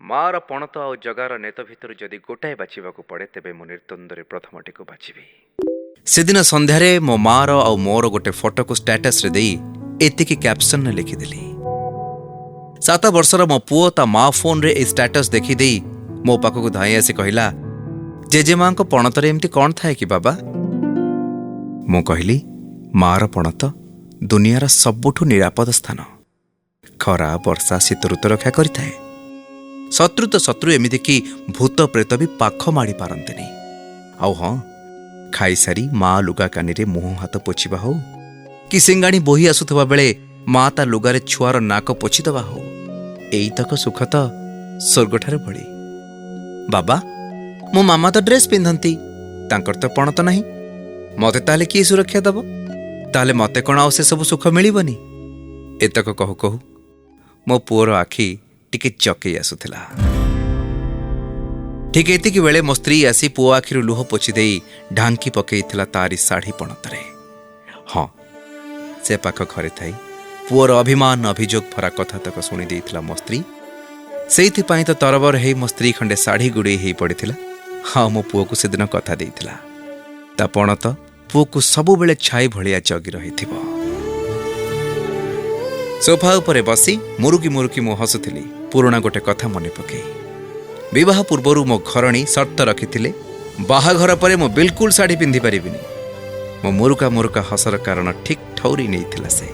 ମାଆର ପଣତ ଆଉ ଜଗାର ନେତ ଭିତରୁ ଯଦି ଗୋଟାଏ ବାଛିବାକୁ ପଡ଼େ, ତେବେ ମୁଁ ନିର୍ଦ୍ୱନ୍ଦ୍ୱରେ ପ୍ରଥମଟିକୁ ବାଛିବି। ସେଦିନ ସନ୍ଧ୍ୟାରେ ମୋ ମାଆର ଆଉ ମୋର ଗୋଟେ ଫଟୋକୁ ଷ୍ଟାଟସ୍ରେ ଦେଇ ଏତିକି କ୍ୟାପସନ୍ରେ ଲେଖିଦେଲି। 7 ବର୍ଷର ମୋ ପୁଅ ତା ମା ଫୋନ୍ରେ ଏଇ ଷ୍ଟାଟସ୍ ଦେଖିଦେଇ ମୋ ପାଖକୁ ଧାଇଁ ଆସି କହିଲା, "ଜେଜେମାଙ୍କ ପଣତରେ ଏମିତି କ'ଣ ଥାଏ କି ବାବା?" ମୁଁ କହିଲି, "ମାଆର ପଣତ ଦୁନିଆର ସବୁଠୁ ନିରାପଦ ସ୍ଥାନ। ଖରା, ବର୍ଷା, ଶୀତ ଋତୁ ରକ୍ଷା କରିଥାଏ। ଶତ୍ରୁ ତ ଶତ୍ରୁ, ଏମିତିକି ଭୂତ ପ୍ରେତ ବି ପାଖ ମାଡ଼ି ପାରନ୍ତିନି। ଆଉ ହଁ, ଖାଇସାରି ମା ଲୁଗା କାନିରେ ମୁହଁ ହାତ ପୋଛିବା ହଉ କି ସିଙ୍ଗାଣି ବୋହି ଆସୁଥିବା ବେଳେ ମା ତା ଲୁଗାରେ ଛୁଆର ନାକ ପୋଛିଦେବା ହଉ, ଏଇତକ ସୁଖ ତ ସ୍ୱର୍ଗଠାରୁ ବଳି।" "ବାବା, ମୋ ମାମା ତ ଡ୍ରେସ୍ ପିନ୍ଧନ୍ତି, ତାଙ୍କର ତ ପଣତ ନାହିଁ। ମତେ ତାହେଲେ କିଏ ସୁରକ୍ଷା ଦେବ? ତାହେଲେ ମତେ କ'ଣ ଆଉ ସେସବୁ ସୁଖ ମିଳିବନି?" ଏତକ କହୁ କହୁ ମୋ ପୁଅର ଆଖି ଟିକେ ଚକେଇ ଆସୁଥିଲା। ଠିକ୍ ଏତିକି ବେଳେ ମୋ ସ୍ତ୍ରୀ ଆସି ପୁଅ ଆଖିରୁ ଲୁହ ପୋଛି ଦେଇ ଢାଙ୍କି ପକେଇଥିଲା ତାରି ଶାଢ଼ୀ ପଣତରେ। ହଁ, ସେ ପାଖ ଘରେ ଥାଇ ପୁଅର ଅଭିମାନ ଅଭିଯୋଗ ଭରା କଥା ତକ ଶୁଣି ଦେଇଥିଲା ମୋ ସ୍ତ୍ରୀ। ସେଇଥିପାଇଁ ତ ତରବର ହେଇ ମୋ ସ୍ତ୍ରୀ ଖଣ୍ଡେ ଶାଢ଼ୀ ଗୁଡ଼େଇ ହେଇ ପଡ଼ିଥିଲା। ହଁ, ମୋ ପୁଅକୁ ସେଦିନ କଥା ଦେଇଥିଲା, ତା ପଣତ ପୁଅକୁ ସବୁବେଳେ ଛାଇ ଭଳିଆ ଜଗି ରହିଥିବ। ସୋଫା ଉପରେ ବସି ମୁରୁକି ମୁରୁକି ମୁଁ ହସୁଥିଲି ପୁରୁଣା ଗୋଟେ କଥା ମନେ ପକେଇ। ବିବାହ ପୂର୍ବରୁ ମୋ ଘରଣୀ ସର୍ତ୍ତ ରଖିଥିଲେ, ବାହାଘର ପରେ ମୁଁ ବିଲକୁଲ ଶାଢ଼ୀ ପିନ୍ଧି ପାରିବିନି। ମୋ ମୁରୁକା ମୁରୁକା ହସର କାରଣ ଠିକ୍ ଠଉରି ନେଇଥିଲା ସେ।